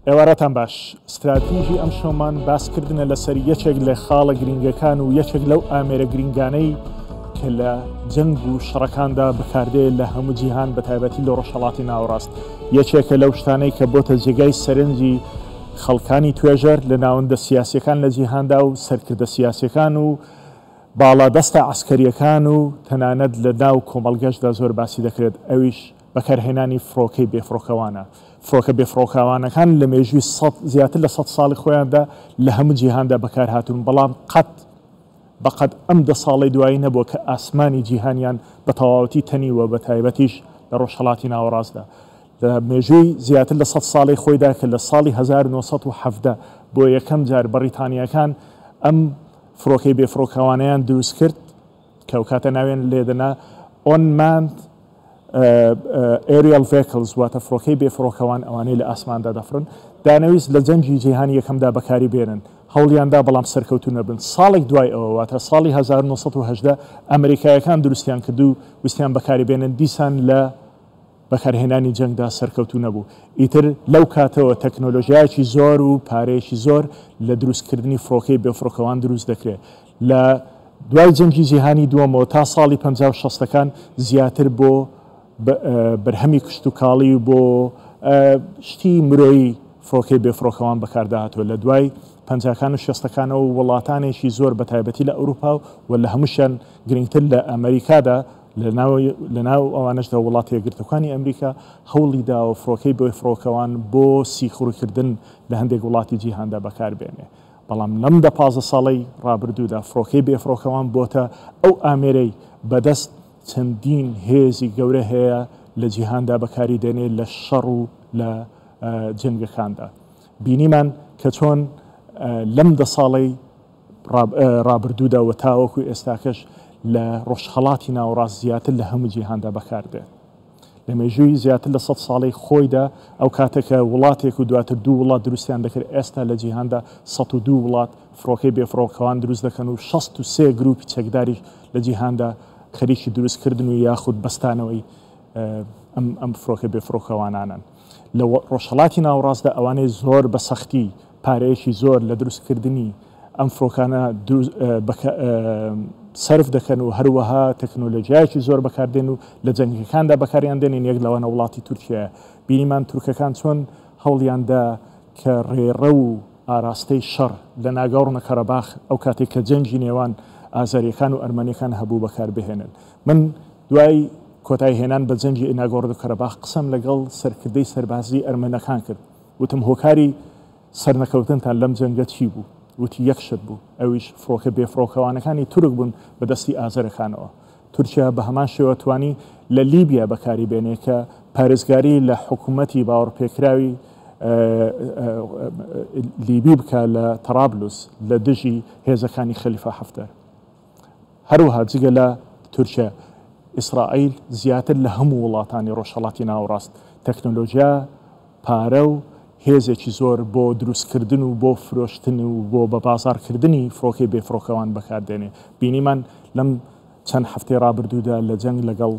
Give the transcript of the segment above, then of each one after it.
ئێوارەتان باش. ستراتیژی ئەمشەومان باسکردنە لەسەر یەکێک لە خاڵە گرینگەکان و یەکێک لەو ئامێرە گرینگانەی کە لە جەنگ و شەڕەکاندا بەکاردێ لە هەموو جیهان بە تایبەتی لە ڕۆژهەڵاتی ناوەڕاست. یەکێکە لەو شتانەی کە بۆتە جێگای سەرنجی خەڵکانی توێژەر لە ناوەندە سیاسیەکان لە جیهاندا و سەرکردە سیاسیەکان و باڵادەستە عەسکەریەکان و تەنانەت لە ناو کۆمەڵگەشدا زۆر باسی دەکرێت ئەویش بەکارهێنانی فڕۆکەی بێفڕۆکەوانە. فڕۆکە بێفڕۆکەوانەکان لە مێژووی سەد زیاتر لە سەد ساڵی خۆیاندا لە هەموو جیهاندا بەکارهاتوون، بەڵام قەت بەقەد ئەم دە ساڵەی دوایی نەبووە کە ئاسمانی جیهانیان بە تەواوەتی تەنیوە بە تایبەتیش لە ڕۆژهەڵاتی ناوەڕاستدا. لە مێژووی زیاتر لە سەد ساڵەی خۆیدا کە لە ساڵی 1917 بۆ یەکەم جار بەڕیتانییەکان ئەم فڕۆکەی بێفڕۆکەوانەیان دروست کرد کە ئەوکاتە ناویان لێدەنا Unmanned Aerial Vehicles واتە فڕۆکەی بێفڕۆکەوان ئەوانەی لە ئاسماندا دەفڕن دانەویست لە جەنگی جیهانی یەکەمدا بەکاری بێنن هەوڵیاندا بەڵام سەرکەوتوو نەبن ساڵێک دوای ئەوە واتە ساڵی 1918 ئەمریکایەکان دروستیان کرد و ویستیان بەکاری بێنن دیسان لە بەکارهێنانی جەنگدا سەرکەوتوو نەبوو. ئیتر لەو کاتەوە تەکنۆلۆژیایەکی زۆر و پارەیەکی زۆر لە دروستکردنی فڕۆکەی بێفڕۆکەوان دروست دەکرێت. لە دوای جەنگی جیهانی دووەمەوە تا ساڵی پەنجا و شەستەکان زیاتر بۆ بەرهەمی کشتوکاڵی و بۆ شتی مرۆیی فڕۆکەی بێفڕۆکەوان بەکارداهاتووە. لە دوای پەنجاکان و شێستەکانەوە وڵاتانێکی زۆر بەتایبەتی لە ئەوروپا و لە هەمووشیان گرنگتر لە ئەمریکادا لەناو ئەوانەشدا وڵاتە یەکگرتووەکانی ئەمریکا هەوڵی داوە فڕۆکەی بێ فڕۆکەوان بۆ سیخوڕیکردن لە هەندێک وڵاتی جیهاندا بەکاربێنێ. بەڵام لەم دە پازدە ساڵەی ڕابردوودا فڕۆکەی بێ فڕۆکەوان بۆتە ئەو ئامێرەی بەدەست چەندین هێزی گەورە هەیە لە جیهاندا بەکاری دێنێ لە شەڕ و لە جەنگەکاندا. بینیمان کە چۆن لەم دە ساڵەی ڕابردوودا و تاوەکو ئێستاکەش لە ڕۆژهەڵاتی ناوەڕاست زیاتر لە هەموو جیهاندا بەکاردێت. لە مێژووی زیاتر لە سەد ساڵەی خۆیدا ئەو کاتە کە وڵاتێک و دواتر دوو وڵات دروستیان دەکرد ئێستا لە جیهاندا 102 وڵات فڕۆکەی بێفڕۆکەوان دروست دەکەن و 63 گروپی چەکداریش لە جیهاندا خەریکی دروستکردن و یاخود بەستانەوەی ئەم ئەم فڕۆکە بێفڕۆکەوانانەن. لە ڕۆژهەڵاتی ناوەڕاستدا ئەوانەی زۆر بە سەختی پارەیەکی زۆر لە دروستکردنی ئەم فڕۆکانە سەرف دەکەن و هەروەها تەکنۆلۆژیایەکی زۆر بەکاردێن و لە جەنگەکاندا بەکاریان دێنین یەک لەوانە وڵاتی تورکیایە بینیمان تورکەکان چۆن هەوڵیاندا کە ڕێڕە و ئاراستەی شەڕ لە ناگۆڕنە کەرەباخ ئەو کاتێک کە جەنگی نێوان ئازەریەکان و ئەرمەنیەکان هەبوو بەکار بهێنن من دوای کۆتای هێنان بە جەنگی ناگۆڕنە کەرەباخ قسەم لەگەڵ سەرکردەی سەربازی ئەرمەنەکان کرد وتم هۆکاری سەرنەکەوتنتان لەم جەنگە چی بوو؟ وتی یەک شت بوو، ئەویش فڕۆکە بێفڕۆکەوانەکانی تورک بوون بە دەستی ئازەرەکانەوە. تورکیا بە هەمان شێوە توانی لە لیبیا بەکاری بێنێ کە پارێزگاری لە حکومەتی باوەڕپێکراوی لیبی بکا لە تەرابلوس لە دژی هێزەکانی خەلیفە حەفتەر. هەروەها جگە لە تورکیا، ئیسرائیل زیاتر لە هەموو وڵاتانی ڕۆژهەڵاتی ناوەڕاست تەکنۆلۆژیا، پارە و هێزێکی زۆر بۆ دروستکردن و بۆ فرۆشتن و بۆ بە بازاڕکردنی فڕۆکەی بێفڕۆکەوان بەکاردێنێ. بینیمان لەم چەند هەفتەی ڕابردوودا لە جەنگ لەگەڵ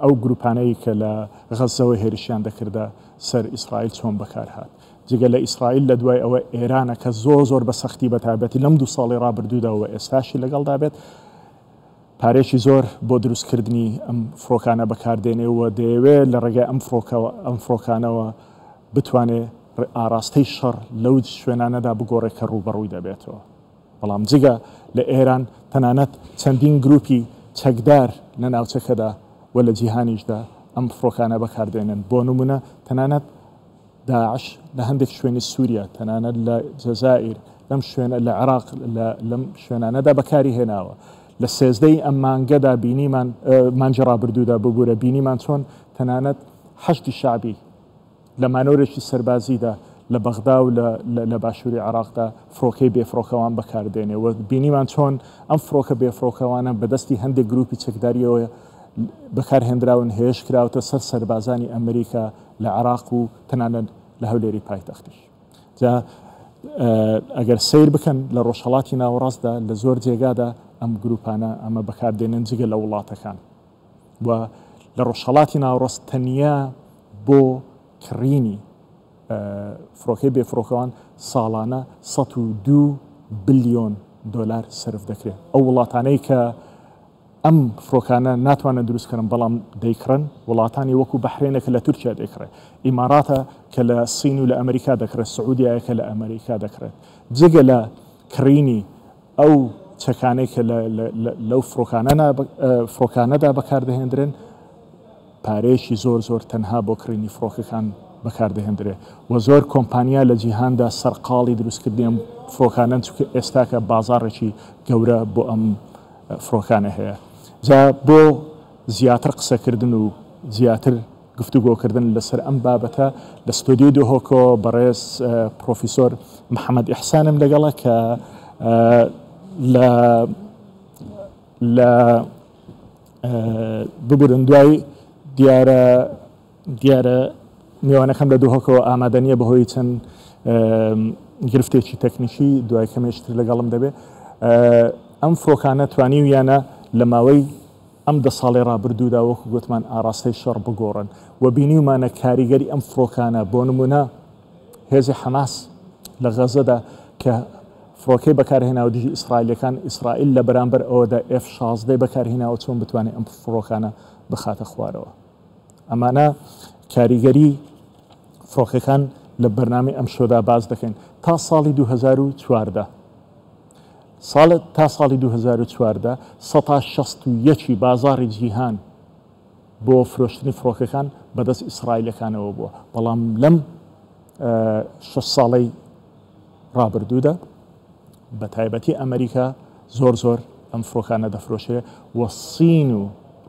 ئەو گروپانەی کە لە غەززەوە هێرشیان دەکردە سەر ئیسرائیل چۆن بەکارهات. جگە لە ئیسرائیل لە دوای ئەوە ئێرانە کە زۆر زۆر بە سەختی بە تایبەتی لەم دوو ساڵی ڕابردوودا و ئێستاشی لەگەڵدا بێت پارێکی زۆر بۆ دروستکردنی ئەم فڕۆکانە بەکاردێنێ و دەیەوێت لە ڕێگای ئەم فڕۆکەوە ئەم فڕۆکانەوە بتوانێ ئاراستەی شەڕ لەو شوێنانەدا بگۆڕێ کە ڕووبەڕووی دەبێتەوە. بەڵام جگە لە ئێران تەنانەت چەندین گروپی چەکدار لە ناوچەکەدا و لە جیهانیشدا ئەم فڕۆکانە بەکاردێنن بۆ نمونە تەنانەت داعش لە هەندێک شوێنی سووریا تەنانەت لە جەزائیر لەم شوێنە لە عێراق لەم شوێنانەدا بەکاری هێناوە لە سێزدەی ئەم مانگەدا بینیمان مانگی ڕابردوودا ببوورە بینیمان چۆن تەنانەت حەشدی شەعبی لە مانۆرێکی سەربازیدا لە بەغدا و لە باشووری عێراقدا فڕۆکەی بێفڕۆکەوان بەکاردێنێ و بینیمان چۆن ئەم فڕۆکە بێفڕۆکەوانە بە دەستی هەندێک گروپی چەکداریەوە بەکارهێنراون هێرش کراوەتە سەر سەربازانی ئەمریکا لە عێراق و تەنانەت لە هەولێری پایتەختیش. جا ئەگەر سەیر بکەن لە ڕۆژهەڵاتی ناوەڕاستدا لە زۆر جێگادا ئەم گروپانە ئەمە بەکاردێنن جگە لە وڵاتەکان و لە ڕۆژهەڵاتی ناوەڕاست تەنیا بۆ کڕینی فڕۆکەی بێفڕۆکەوان ساڵانە 102 بلیۆن دۆلار سەرف دەکرێت. ئەو وڵاتانەی کە ئەم فڕۆکانە ناتوانن دروست کەن بەڵام دەیکڕن، وڵاتانی وەکو بەحرێنە کە لە تورکیا دەیکڕێت، ئیماراتە کە لە سین و لە ئەمریکا دەکڕێت، سعودیایە کە لە ئەمریکا دەکڕێت. جگە لە کڕینی ئەو چەکانەی کە لەو فڕۆکانەدا بەکاردەهێندرێن، پارەیەکی زۆر زۆر تەنها بۆ کڕینی فڕۆکەکان بەکاردەهێندرێ و زۆر کۆمپانیا لە جیهاندا سەرقاڵی دروستکردنی ئەم فڕۆکانەن چونکە ئێستاکە بازاڕێکی گەورە بۆ ئەم فڕۆکانە هەیە. جا بۆ زیاتر قسەکردن و زیاتر گفتوگۆکردن لەسەر ئەم بابەتە لە ستۆدیۆی دهۆکەوە بەڕێز پرۆفیسۆر محەممەد ئیحسانم لەگەڵە کە لە لە ببورن دوای دیارە دیارە میوانەکەم لە دهۆکەوە ئامادە نییە بەهۆی چەند گرفتێکی تەکنیکی دوای کەمێشتر لەگەڵم دەبێت ئەم فڕۆکانە توانیویانە لە ماوەی ئەم دە ساڵی ڕابردوودا وەکو گوتمان ئاراستەی شەڕ بگۆڕن و بینیومانە کاریگەری ئەم فڕۆکانە بۆ نمونە هێزی حەماس لە غەزەدا کە فڕۆکەی بەکارهێناوە دژی ئیسرائیلەکان، ئیسرائیل لە بەرامبەر ئەوەدا ئێف شازدەی بەکارهیناوە چۆن بتوانێت ئەم فڕۆکانە بخاتە خوارەوە. ئەمانە کاریگەری فڕۆکەکان لە بەرنامەی ئەم شۆدا باس دەکەین تا ساڵی 2014 ساڵ تا ساڵی 2014 سەتا 61 بازاڕی جیهان بۆ فرۆشتنی فڕۆکەکان بەدەست ئیسرائیلەکانەوە بووە، بەڵام لەم شەش ساڵەی ڕابردوودا بە تایبەتی ئەمریکا زۆر زۆر ئەم فڕۆکانە دەفرۆشێ و سین و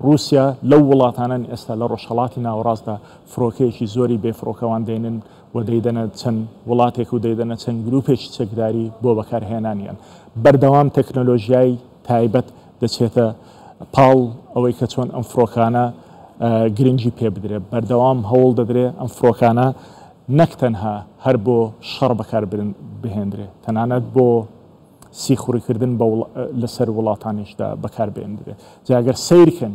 رووسیا لەو وڵاتانەن ئێستا لە ڕۆژهەڵاتی ناوەڕاستدا فڕۆکەیەکی زۆری بێفڕۆکەوان دێنن و دەیدەنە چەند وڵاتێک و دەیدەنە چەند گروپێکی چەکداری بۆ بەکارهێنانیان. بەردەوام تەکنەلۆژیای تایبەت دەچێتە پاڵ ئەوەی کە چۆن ئەم فڕۆکانە گرنگی پێ بدرێت، بەردەوام هەوڵ دەدرێ ئەم فڕۆکانە نەک تەنها هەر بۆ شەڕ بەکار بهێندرێ، تەنانەت بۆ سیخوڕیکردن لەسەر وڵاتانیشدا بەکار بهێندرێت. جا گەر سەیرکەن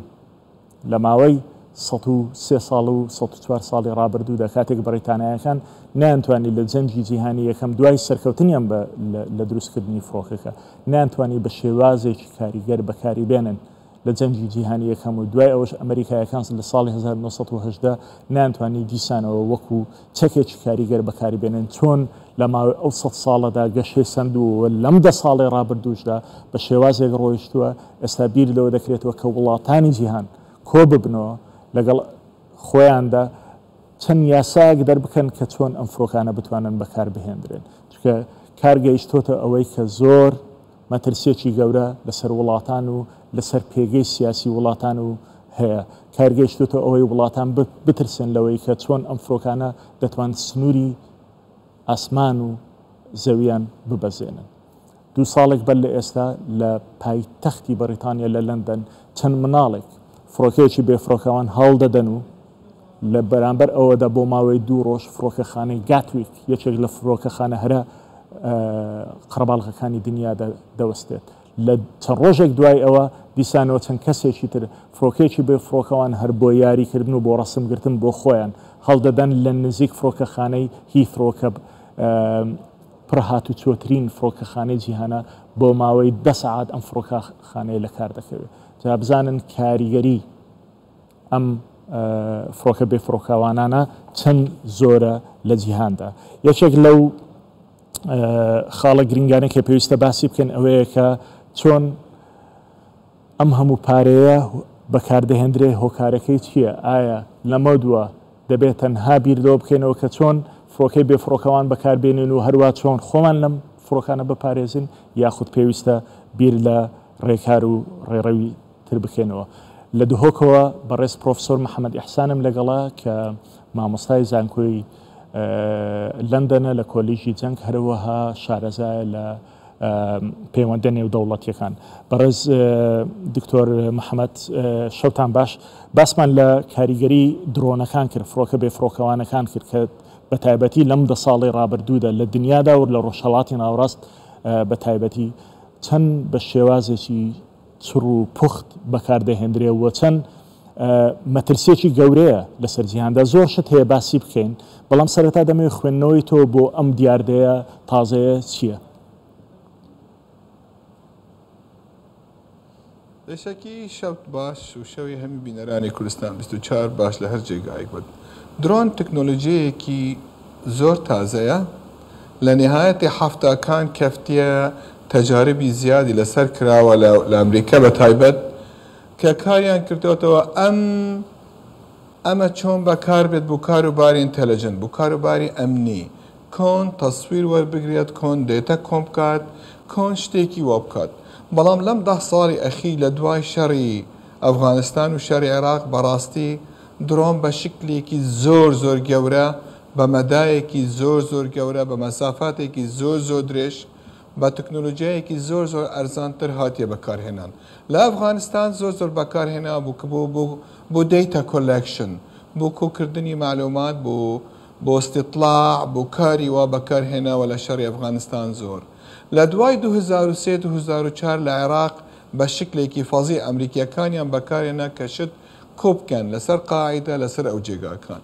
لە ماوەی 103 ساڵ و 104 ساڵی ڕابردوودا کاتێک بەڕیتانایەکان نەیانتوانی لە جەنگی جیهانی یەکەم دوای سەرکەوتنیان بە لە دروستکردنی فڕۆکەکە نەیانتوانی بە شێوازێکی کاریگەر بەکاری بێنن لە جەنگی جیهانی یەکەم و دوای ئەوەش ئەمریکایەکان لە ساڵی 1918 نەیانتوانی دیسانەوە وەکو چەکێکی کاریگەر بەکاری بێنن چۆن لە ماوەی ئەو سەد ساڵەدا گەشەی سەندووە و لەم دە ساڵەی ڕابردووشدا بە شێوازێک ڕۆیشتووە ئێستا بیر لەوە دەکرێتەوە کە وڵاتانی جیهان کۆببنەوە لەگەڵ خۆیاندا چەند یاسایەک دەربکەن کە چۆن ئەم فرۆکانە بتوانن بەکار بهێندرێن چونکە کار گەیشتۆتە ئەوەی کە زۆر مەترسیەکی گەورە لەسەر وڵاتان و لەسەر پێگەی سیاسی وڵاتان و هەیە کار گەیشتۆتە ئەوەی وڵاتان بترسێن لەوەی کە چۆن ئەم فرۆکانە دەتوان سنووری ئاسمان و زەویان ببەزێنن. دوو ساڵێک بەر لە ئێستا لە پایتەختی بەڕیتانیا لە لەندەن چەند مناڵێک فڕۆکەیەکی بێفڕۆکەوان هەڵدەدەن و لە بەرامبەر ئەوەدا بۆ ماوەی دوو ڕۆژ فڕۆکەخانەی گاتویک یەکێک لە فڕۆکەخانە هەرە قەرەباڵغەکانی دنیا دەوەستێت. لە چەند ڕۆژێک دوای ئەوە دیسانەوە چەند کەسێکی تر فڕۆکەیەکی بێ فڕۆکەوان هەر بۆ یاریکردن و بۆ ڕەسمگرتن بۆ خۆیان هەڵدەدەن لە نزیک فڕۆکەخانەی هیثرۆ کە پڕ هاتوچۆترین فڕۆکەخانەی جیهانە بۆ ماوەی دە سەعات ئەم فڕۆکەخانەیە لە کار دەکەوێت. جا بزانن کاریگەری ئەم فڕۆکە بێفڕۆکەوانانە چەند زۆرە لە جیهاندا. یەکێک لەو خاڵە گرنگانەی کە پێویستە باسی بکەین ئەوەیە کە چۆن ئەم هەموو پارەیە بەکاردەهێندرێ هۆکارەکەی چییە؟ ئایا لەمەودوا دەبێت تەنها بیر لەوە بکەینەوە کە چۆن فڕۆکەی بێفڕۆکەوان بەکاربێنین و هەروا چۆن خۆمان لەم فڕۆکانە بپارێزین یاخود پێویستە بیر لە ڕێکار و ڕێڕەوی تر بکەینەوە؟ لە دهۆکەوە بەڕێز پرۆفسۆر محەمەد ئیحسانم لەگەڵە کە مامۆستای زانکۆی لەندەنە لە کۆلیژی جەنگ هەروەها شارەزایە لە پەیوەندە نێودەوڵەتیەکان. بەڕێز دکتۆر محەمەد شەوتان باش. باسمان لە کاریگەری درۆنەکان کرد، فڕۆکە بێفڕۆکەوانەکان کرد کە بە تایبەتی لەم دە ساڵەی ڕابردوودا لە دنیادا و لە ڕۆژهەڵاتی ناوەڕاست بە تایبەتی چەند بە شێوازێکی چڕ و پوخت بەکاردەهێندرێ و چەند مەترسیەکی گەورەیە لەسەر جیهاندا. زۆر شت هەیە باسی بکەین، بەڵام سەرەتا دەمەوێت خوێندنەوەی تۆ بۆ ئەم دیاردەیە تازەیە چییە؟ پێشەکی شەوت باش و شەوی هەمی بینەرانی کوردستان 24 باش لە هەر جێگایەک بن. درۆن تەکنۆلۆژیەیەکی زۆر تازەیە لە نهایەتی حەفتاکان کەفتیە تەجاربی زیادی لەسەر کراوە لە ئەمریکا بە تایبەت کە کاریان کردۆتەوە ئەم ئەمە چۆن بەکار بێت بو کارو باری intelligent بو کارو باری ئەمنی کۆن تەسویر وەربگرێت کۆن data کۆم بکات کۆن شتێکی وا بکات بەڵام لەم دە ساڵی ئەخیر لە دوای شەڕی ئەفغانستان و شەڕی عێراق بەڕاستی درۆن بە شکلێکی زۆر زۆر گەورە بە مەدایەکی زۆر زۆر گەورە بە مەسافاتێکی زۆر زۆر درێژ بە تەکنۆلۆجیایەکی زۆر زۆر ئەرزانتر هاتیە بەکارهێنان. لە ئەفغانستان زۆر زۆر بەکارهێنا بوو کە بۆ بۆ بۆ data collection بۆ کۆکردنی مەعلومات بۆ بۆ استطلاع بۆ کاری وا بەکارهێناوە لە شەڕی ئەفغانستان زۆر. لە دوای 2003 2004 لە عێراق بە شکلێکی فەزیع ئەمریکیەکانیان بەکارهێنا کە شت کۆبکەن لەسەر قاعیدە لەسەر ئەو جێگاکان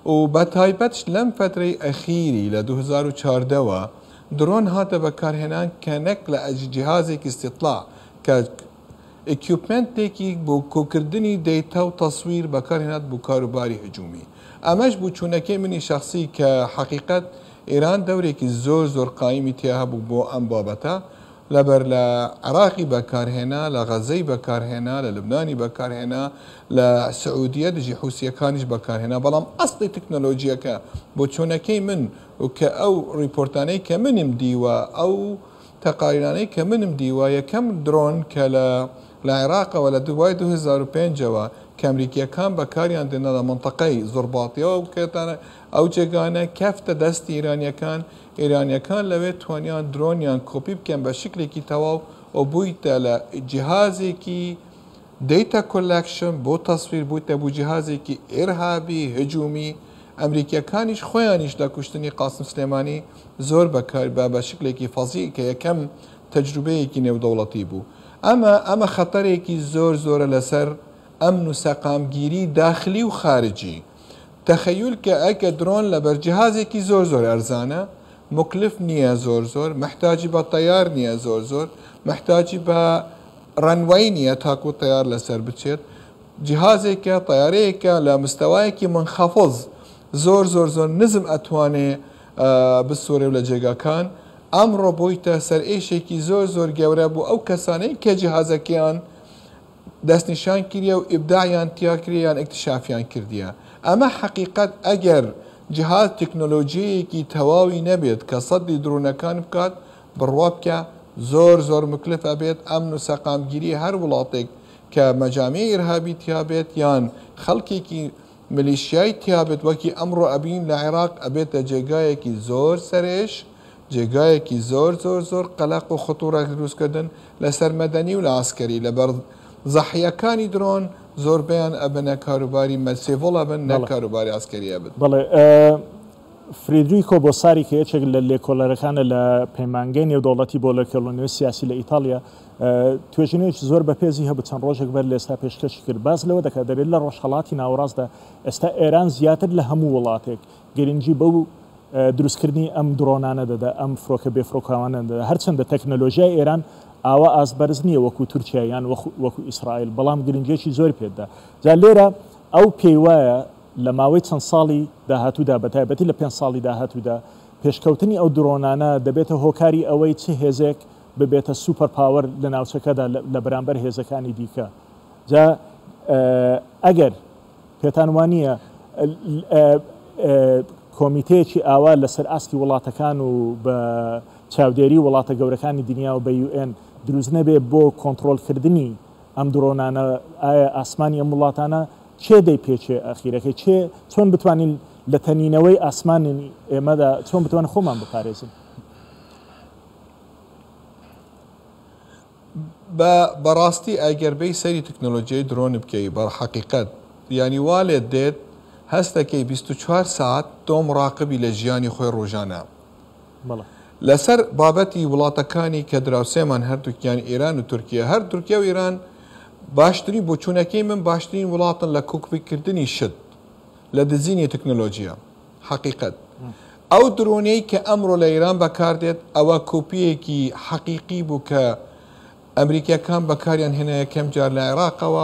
و بە تایبەتش لەم فەترەی ئەخیری لە 2014 وە درۆن هاتە بەکارهێنان کە نەک لە ئەجلی جیهازێکی استطلاع کە equipment ێکی بۆ کۆکردنی data و تەسویر بەکارهێنات بۆ کاروباری هجومی. ئەمەش بوچونەکەی منی شەخسی کە حەقیقەت ئێران دەورێکی زۆر زۆر قایمی تیا هەبوو بۆ ئەم بابەتە لەبەر لە عێراقی بەکارهێنا، لە غەزەی بەکارهێنا، لە لوبنانی بەکارهێنا، لە سعودیە دژی حوسیەکانیش بەکارهێنا، بەڵام ئەسڵی تەکنۆلۆجیەکە بۆچونەکەی من و کە ئەو ڕیپۆرتانەی کە منم دیوە، ئەو تەقاریرانەی کە منم دیوە، یەکەم درۆن کە لە لە عێراقەوە لە دوای 2005 ەوە کە ئەمریکیەکان بەکاریان دێنا لە مەنتەقەی زورباتیەوە کەتانە ئەو جێگانە کەفتە دەستی ئیرانیەکان، ئیرانیەکان لەوێ توانیان درۆنیان کۆپی بکەن بە شکلێکی تەواو و بوویتە لە جیهازێکی data collection بۆ تەسویر بوویتە بوو جیهازێکی ئیرهابی هجومی ئەمریکیەکانیش خۆیانیش لە کوشتنی قاسم سلێمانی زۆر بەکار بە بە شکلێکی فەزیع کە یەکەم تەجروبەیەکی نێودەوڵەتی بوو ئەمە ئەمە خەتەرێکی زۆر زۆرە لەسەر ئەمن و سەقامگیری داخلی و خارجی تەخەیول کە ئەکە درۆن لەبەر جیهازێکی زۆر زۆر ئەرزانە مکلف نییە زۆر زۆر محتاجی بە تەیار نییە زۆر زۆر محتاجی بە runway نییە تاکو تەیار لەسەر بچێت جیهازێکە تەیارەیەکە لە مستەوایەکی منخفض زۆر زۆر زۆر نزم ئەتوانێ بسوڕێ و لە جێگاکان ئەمڕۆ بۆیتە سەرئێشێکی زۆر زۆر گەورە بۆ ئەو کەسانەی کە جیهازەکەیان دەستنیشان کریە و ئیبداعیان تیا کریە یان ئیکتشافیان کردیە. ئەمە حەقیقەت ئەگەر جیهاز تەکنۆلۆژیەیەکی تەواوی نەبێت کە سەدی درۆنەکان بکات بڕوا بکە زۆر زۆر مکلف ئەبێت ئەمن و سەقامگیری هەر وڵاتێک کە مەجامیعی ئیرهابی تیا بێت یان خەڵکێکی ملیشیای تیا بێت وەکی ئەمڕۆ ئەبینین لە عێراق ئەبێتە جێگایەکی زۆر سەرئێش جێگایەکی زۆر زۆر زۆر قەلەق و خطورە دروست کردن لەسەر مەدەنی و لە عەسکەری لەبەر زەحیەکانی درۆن زۆربەیان ئەبنە کاروباری مە civil ئەبن نەک کاروباری عەسکەری ئەبن. بەڵێ فریدریکۆ بۆساری کە یەکێک لە لێکۆڵەرەکانە لە پەیمانگەی نێودەوڵەتی بۆ لێکۆڵینەوەی سیاسی لە ئیتاڵیا توێژینەوەیەکی زۆر بەپێزی هەبوو چەند ڕۆژێک بەر لە ئێستا پێشکەشی کرد باس لەوە دەکات دەرێت لە ڕۆژهەڵاتی ناوەڕاستدا ئێستا ئێران زیاتر لە هەموو وڵاتێک گرنگی بەو دروستکردنی ئەم درۆنانە دەدا، ئەم فرۆکە بێفرۆکەوانە دەدا، هەرچەندە تەکنەلۆژیای ئێران ئاوا ئاست بەرز نییە وەکو تورکیا یان وەکو ئیسرائیل، بەڵام گرنگییەکی زۆری پێدەدا. جا لێرە ئەو پێی وایە لە ماوەی چەند ساڵی داهاتوودا، بەتایبەتی لە پێنج ساڵی داهاتوودا، پێشکەوتنی ئەو درۆنانە دەبێتە هۆکاری ئەوەی چ هێزێک ببێتە super power لە ناوچەکەدا لە بەرامبەر هێزەکانی دیکە. جا ئەگەر پێتان وانییە کۆمیتەیەکی ئاوا لەسەر ئاستی وڵاتەکان و بە چاودێری وڵاتە گەورەکانی دنیا و بە UN دروست نەبێ بۆ کۆنتڕۆڵکردنی ئەم درۆنانە ئایا ئاسمانی ئەم وڵاتانە کێ دەیپێچێ ئەخیرەکەی کێ چۆن بتوانین لە تەنینەوەی ئاسمانی ئێمەدا چۆن بتوانین خۆمان بپارێزین؟ بە بەڕاستی ئەگەر بێی سەیری تەکنۆلۆجیای درۆن بکەی بە حەقیقەت یانی وا لێت دێت هەستەکەی 24 سەعات تۆ مڕاقبی لە ژیانی خۆی ڕۆژانە بەڵێ. لەسەر بابەتی وڵاتەکانی کە دراوسێمان هەردووکیان ئێران و تورکیە هەر تورکیا و ئێران. باشترین بۆچوونەکەی من باشترین وڵاتن لە کۆپیکردنی شت لە دزینی تەکنۆلۆژیا حەقیقەت ئەو درۆنەی کە ئەمڕۆ لە ئێران بەکاردێت ئەوە کۆپیەکی حەقیقی بوو کە ئەمریکیەکان بەکاریان هێنا یەکەم جار لە عێراقەوە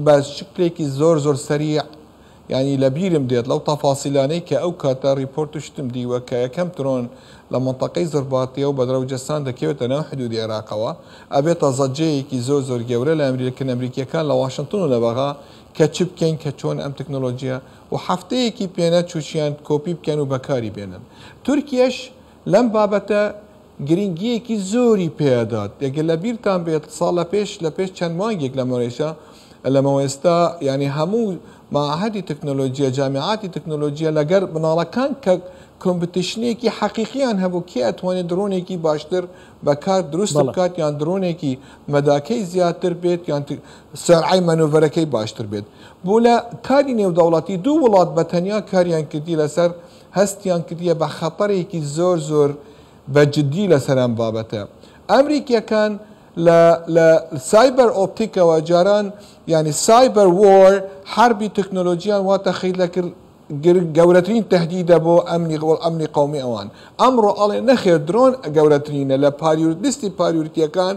بە شکلێکی زۆر زۆر سەریع، یانی لە بیرم دێت لەو تەفاسیلانەی کە ئەو کاتە ڕیپۆرت و شتم دیوە کە یەکەم درۆن لە مەنتەقەی زرباتیە و بەدرە و جەسان دەکەوێتە ناو حدودی عێراقەوە ئەبێتە زەجەیەکی زۆر زۆر گەورە لە ئەمریکن ئەمریکیەکان لە واشنتن و لە بەغا کە چ بکەین کە چۆن ئەم تەکنۆلۆژیە و هەفتەیەکی پێنەچوو چیان کۆپی بکەن و بەکاری بێنن. تورکیەش لەم بابەتە گرنگییەکی زۆری پێدات. ئەگەر لە بیرتان بێت ساڵ لە پێش لە پێش چەند مانگێک لەمەوێشە لەمەوێستا یانی هەموو مەعاهدی تەکنۆلۆژیە جامیعاتی تەکنۆلۆژیە لەگەر مناڵەکان کە competition ێکی حەقیقیان هەبوو کێ ئەتوانێت درۆنێکی باشتر بەکار دروست بکات یان درۆنێکی مەداکەی زیاتر بێت یان سەرعی مەنۆڤەرەکەی باشتر بێت بۆ لە کاری نێودەوڵەتی دوو وڵات بە تەنیا کاریان کردی لەسەر هەستیان کردیە بە خەتەرێکی زۆر زۆر بە جدی لەسەر ئەم بابەتە. ئەمریکیەکان لە لە سایبەر ئۆپتیکەوە جاران یانی cyber war حەربی تەکنۆلۆجیان وا تەخیل دەکرد گەورەترین تەهدیدە بۆ ئەمنی ئەمنی قەومی ئەوان. ئەمڕۆ ئەڵێ نەخێر درۆن گەورەترینە لە پاریور لیستی priority یەکان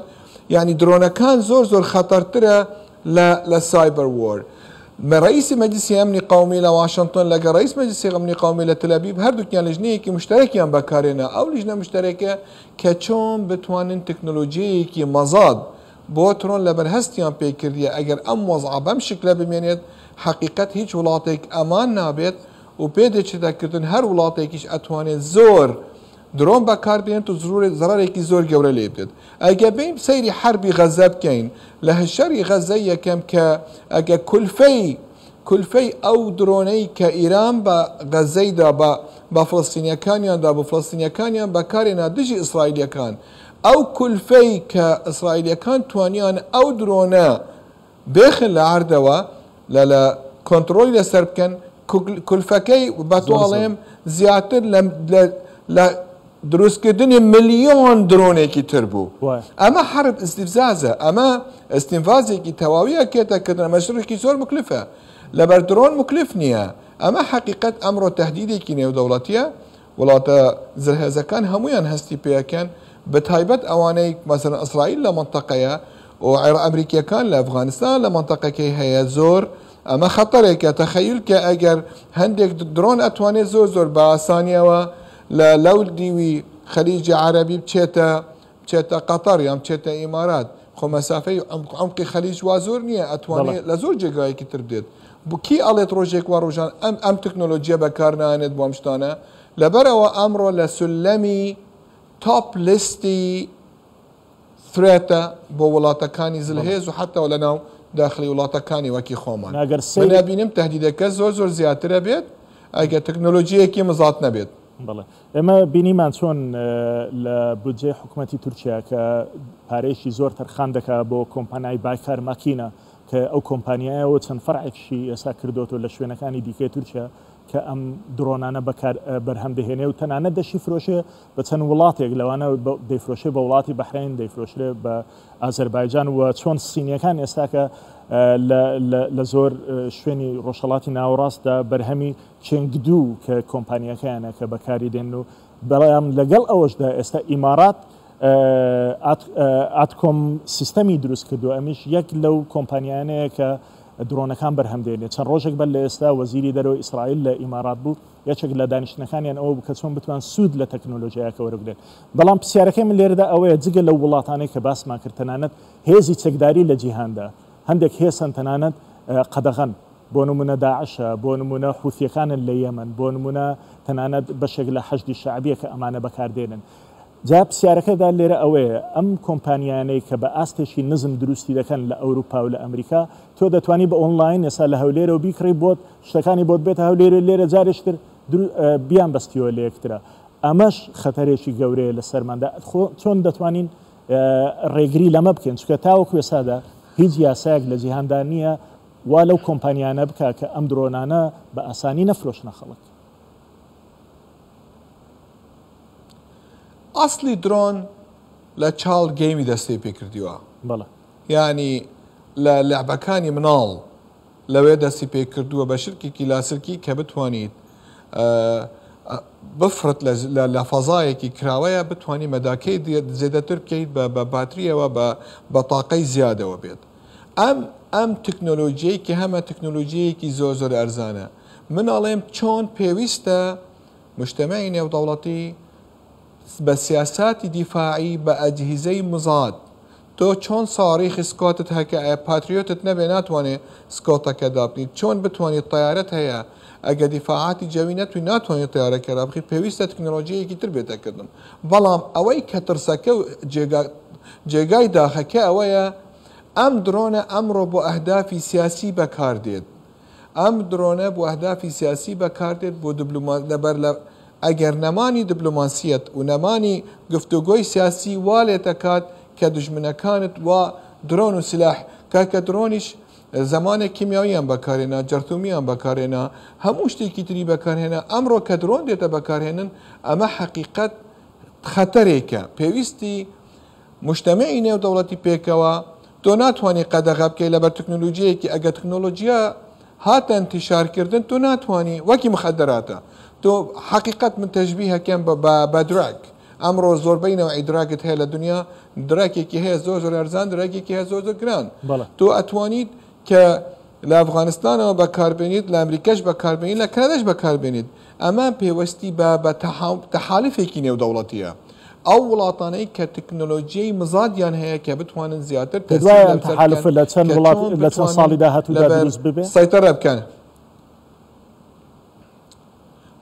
یانی درۆنەکان زۆر زۆر خەتەرترە لە لە cyber war. ڕەئیسی مەجلسی ئەمنی قەومی لە واشنتۆن لەگەڵ ڕەئیس مەجلسی ئەمنی قەومی لە تلئەبیب هەردووکیان لیژنەیەکی مشتەرەکیان بەکارهێنا، ئەو لیژنە مشتەرەکە کە چۆن بتوانن تەکنۆلۆژیەیەکی مەزاد بۆ درۆن لەبەر هەستیان پێکردیە ئەگەر ئەم وەزعە بەم شکلە بمێنێت حەقیقەت هیچ وڵاتێک ئەمان نابێت و پێدەچێتە کردن هەر وڵاتێکیش ئەتوانێت زۆر درۆن بەکار بێنێت و زەڕەرێکی زۆر گەورە لێ بدێت. ئەگەر بێین سەیری حەربی غەزە بکەین، لە شەری غەزەی یەکەم کە ئەگە کولفەی کولفەی ئەو درۆنەی کە ئیران بە غەزەی دا بە بە فلستینیەکانیان دا بۆ فلستینیەکانیان بەکارێنا دژی ئیسرائیلیەکان ئەو کولفەی کە ئیسرائیلیەکان توانیان ئەو درۆنە بێخن لە عەردەوە لە لە کۆنتڕۆلی لەسەر بکەن کولفەکەی بە تۆ ئەڵێم زیاتر لە لە دروستکردنی ملیۆن درۆنێکی تر بوو. ئەمە حەرب ئیستیفزازە، ئەمە ئیستینفازێکی تەواویە کێتە کردن، ئەمە شڕێکی زۆر مکلفە. لەبەر درۆن مکلف نییە. ئەمە حەقیقەت ئەمڕۆ تەهدیدێکی نێودەوڵەتیە، وڵاتە زلهێزەکان هەموویان هەستی پێ ئەکەن، بەتایبەت ئەوانەی مەسەلەن ئیسرائیل لە مەنتەقەیە و ئەمریکیەکان لە ئەفغانستان لە مەنتەقەکەی هەیە زۆر ئەمە خەتەرێکە تەخەیول کە ئەگەر هەندێک درۆن ئەتوانێت زۆر زۆر بە ئاسانیەوە لە لەو دیوی خەلیجی عەرەبی بچێتە بچێتە قەتەر یان بچێتە ئیمارات خۆ مەسافەی عمقی خەلیج وا زۆر نییە ئەتوانێت لە زۆر جێگایەکی تر بدێت کی ئەڵێت ڕۆژێک وا ڕۆژان ئەم ئەم تەکنۆلۆژیە بەکار نانێت بۆ ئەم شتانە لەبەرئەوە ئەمڕۆ لە سولەمی top list ی threat ە بۆ وڵاتەکانی زلهێز و حەتا لەناو داخلی وڵاتەکانی وەکی خۆمان. ئەگەر من سەیری ئەبینم تەهدیدەکە زۆر زۆر زیاتر ئەبێت ئەگەر تەکنۆلۆژیەکی مزات نەبێت. بەڵێ ئێمە بینیمان چۆن لە بودجەی حکومەتی تورکیا کە پارەیەکی زۆر تەرخان دەکا بۆ کۆمپانای بایکار ماکینە کە ئەو کۆمپانیایەوە چەند فەرعێکشی ئێستا کردۆتەوە لە شوێنەکانی دیکەی تورکیا کە ئەم درۆنانە بەکار بەرهەم دەهێنێ و تەنانەت دەشی فرۆشێ بە چەند وڵاتێک لەوانە دەیفرۆشێ بە وڵاتی بەحرین دەیفرۆشرێ بە ئازەربایجان و چۆن سینیەکان ئێستاکە لە زۆر شوێنی ڕۆژهەڵاتی ناوەڕاستدا بەرهەمی چێنگدو کە کۆمپانیەکەیانە کە بەکاری دێن و بەڵام لەگەڵ ئەوەشدا ئێستا ئیمارات ئاتکۆم سیستەمی دروست کردو ئەمیش یەک لەو کۆمپانیانەیە کە درۆنەکان بەرهەم دێنێت. چەند ڕۆژێک بەر لە ئێستا وەزیری دەرەوەی ئیسرائیل لە ئیمارات بوو، یەکێک لە دانیشتنەکانیان ئەوە بوو کە چۆن بتوان سوود لە تەکنۆلۆژیایەکە وەربگرن. بەڵام پرسیارەکەی من لێرەدا ئەوەیە جگە لەو وڵاتانەی کە باسمان کرد تەنانەت هێزی چەکداری لە جیهاندا هەندێک هێز هەن تەنانەت قەدەغەن بۆ نمونە داعشە، بۆ نمونە حوثیەکانن لە یەمەن، بۆ نمونە تەنانەت بەشێک لە حەشدی شەعبیە کە ئەمانە بەکاردێنن. جا پرسیارەکەدا لێرە ئەوەیە ئەم کۆمپانیایانەی کە بە ئاستێکی نزم دروستی دەکەن لە ئەوروپا و لە ئەمریکا تۆ دەتوانی بە ئۆنڵاین ئێستا لە هەولێرەوە بیکڕی بۆت شتەکانی بۆت بێتە هەولێر و لێرە جارێکی تر بیان بەستیەوە لە یەکترە ئەمەش خەتەرێکی گەورەیە لە سەرماندا خۆ چۆن دەتوانین ڕێگری لەمە بکەین چونکە تاوەکو ئێستادا هیچ یاسایەک لە جیهاندا نییە وا لەو کۆمپانیانە بکا کە ئەم درۆنانە بە ئاسانی نەفرۆشنە خەڵک. ئەسڵی درۆن لە چاڵ گەیمی دەستی پێکردیوە. بەڵێ. یانی لە لەعبەکانی مناڵ لەوێ دەستی پێ کردووە بە شرکێکی لاسلکی کە بتوانیت بفڕت لە فەزایەکی کراوەیە بتوانی مەداکەی زێدەتر بکەیت بە باتریەوە بە تاقەی زیادەوە بێت ئەم ئەم تەکنۆلۆژیەی کە هەمە تەکنۆلۆژیەیەکی زۆر زۆر ئەرزانە من ئەڵێم چۆن پێویستە مجتەمعی نێودەوڵەتی بە سیاساتی دیفاعی بە ئەجهیزەی مزاد تۆ چۆن ساریخی سکۆتت هەکە ئەیە پاتریۆتت نەبێ ناتوانێ سکۆتەکە دابنیت چۆن بتوانی تەیارەت هەیە ئەگە دیفاعاتی جەوی نەتوی ناتوانی تەیارەکە رابخی پێویستە تکنۆلۆژیەکی تر بێتە کردن بەڵام ئەوەی کە ترسەکە و جێگا جێگای داخەکە ئەوەیە ئەم درۆنە ئەمڕۆ بۆ ئەهدافی سیاسی بەکار دێت ئەم درۆنە بۆ ئەهدافی سیاسی بەکاردێت بۆ دبلۆما لەبەر لە ئەگەر نەمانی دبلۆماسیەت و نەمانی گفتوگۆی سیاسی وا لێتەکات کە دوژمنەکانت وا درۆن و سلاح کاکە درۆنیش زمانێک کیمیاویان بەکارهێنا جەرتومیان بەکارهێنا هەموو شتێکی تری بەکارهێنا ئەمڕۆ کە درۆن دێتە بەکارهێنن ئەمە حەقیقەت خەتەرێکە پێویستی موجتەمعی نێودەوڵەتی پێکەوە، تۆ ناتوانی قەدەغە بکەی لەبەر تکنولوجیەکی ئەگەر تکنولوجیا هاتە انتشار کردن تۆ ناتوانی وەکی مخدراتە تۆ حەقیقەت من تەشبیهەکەم بە بە drug ئەمڕۆ زۆربەی نەوعی drug ت هەیە لە دنیا drug ێکی هەیە زۆر زۆر ئەرزان drug ێکی هەیە زۆر زۆر گران تۆ ئەتوانیت کە لە ئەفغانستانەوە بەکاربێنیت، لە ئەمریکاش بەکاربێنیت، لە کەنەداش بەکاربێنیت. ئەمە پێوەستی بە بە تەحالفێکی نێودەوڵەتییە. ئەو وڵاتانەی کە تەکنۆلۆژیای مزادیان هەیە کە بتوانن زیاتر پێت تەسیر وایە ئەم لەسەر بکەن تەحالفە لە چەند کە وڵات چۆن لە چەند بتوانن ساڵی داهاتوودا لەبەر دروست ببێ؟ سەیتەرە بکەن.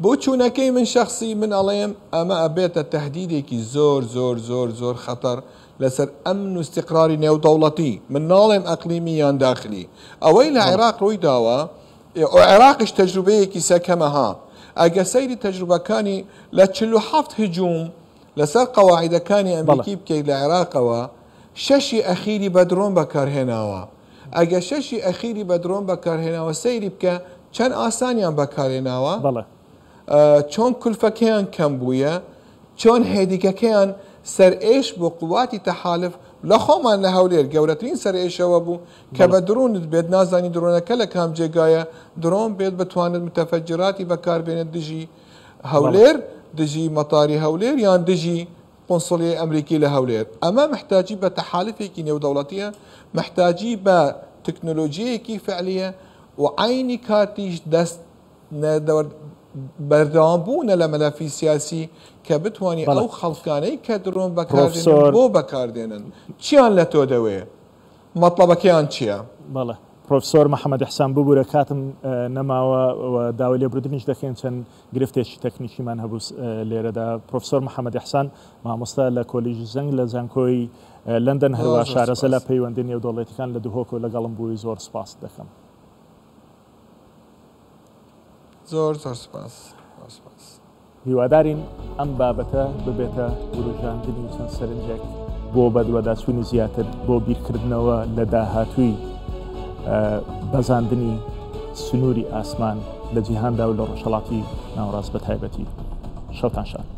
بۆچوونەکەی من شەخسی من ئەڵێم ئەمە ئەبێتە تەهدیدێکی زۆر زۆر زۆر زۆر خەتەر لەسەر ئەمن و ئیستیقراری نێودەوڵەتی من ناڵێم ئەقلیمی یان داخلی ئەوەی لە بەڵێ. عێراق ڕووی داوە عێراقیش تەجروبەیەکی سەکەمە ها ئەگە سەیری تەجروبەکانی لە 47 هجوم لەسەر قەواعیدەکانی بەڵێ. ئەمریکی بکەیت لە عێراقەوە شەشی ئەخیری بە درۆن بەکارهێناوە ئەگە شەشی ئەخیری بە درۆن بەکارهێناوە سەیری بکە چەند ئاسانیان بەکارهێناوە بەڵێ. چۆن کولفەکەیان کەم بوویە چۆن هێدیکەکەیان سەرئێش بۆ قواتی تەحالف لە خۆمان لە هەولێر گەورەترین سەرئێشەوە بوو کە بەڵێ. بە درۆنت بێت نازانی درۆنەکە لە کام جێگایە درۆن بێت بتوانێت متەفەجیراتی بەکاربێنێت دژی بەڵێ. هەولێر دژی مەتاری هەولێر یان دژی قونسڵیەی ئەمریکی لە هەولێر. ئەمە محتاجی بە تەحالفێکی نێودەوڵەتیە، محتاجی بە تکنۆلۆژیەیەکی فعلیە و عەینی کاتیش دەست بەردەوام بوونە لە مەلەفی سیاسی کە بتوانی بەڵێ. ئەو خەڵکانەی کە درۆن بەکاردێنن پرۆفسۆر. بۆ بەکاردێنن چیان لە تۆ دەوێ مەتڵەبەکەیان چیە؟ بەڵێ پرۆفسۆر محەمەد ئیحسان ببورە کاتم نەماوە و داوای لێبوردنیش دەکەین چەند گرفتێکی تەکنیکیمان هەبوو لێرەدا. پرۆفسۆر محەمەد ئیحسان مامۆستا لە کۆلیژی زەنگ لە زانکۆی لەندەن زۆر هەروا زۆر شارەزا لە سوپاس. پەیوەندی نێودەوڵەتیکان لە دهۆکەوە لەگەڵم بووی زۆر سوپاست دەکەم. زۆر زۆر سوپاس. زۆر سوپاس. هیوادارین ئەم بابەتە ببێتە وروژاندنی چەند سەرنجێک بۆ بەدواداچوونی زیاتر بۆ بیرکردنەوە لە داهاتووی بەزاندنی سنووری ئاسمان لە جیهاندا و لە ڕۆژهەڵاتی ناوەڕاست بە تایبەتی. شەوتان شاد.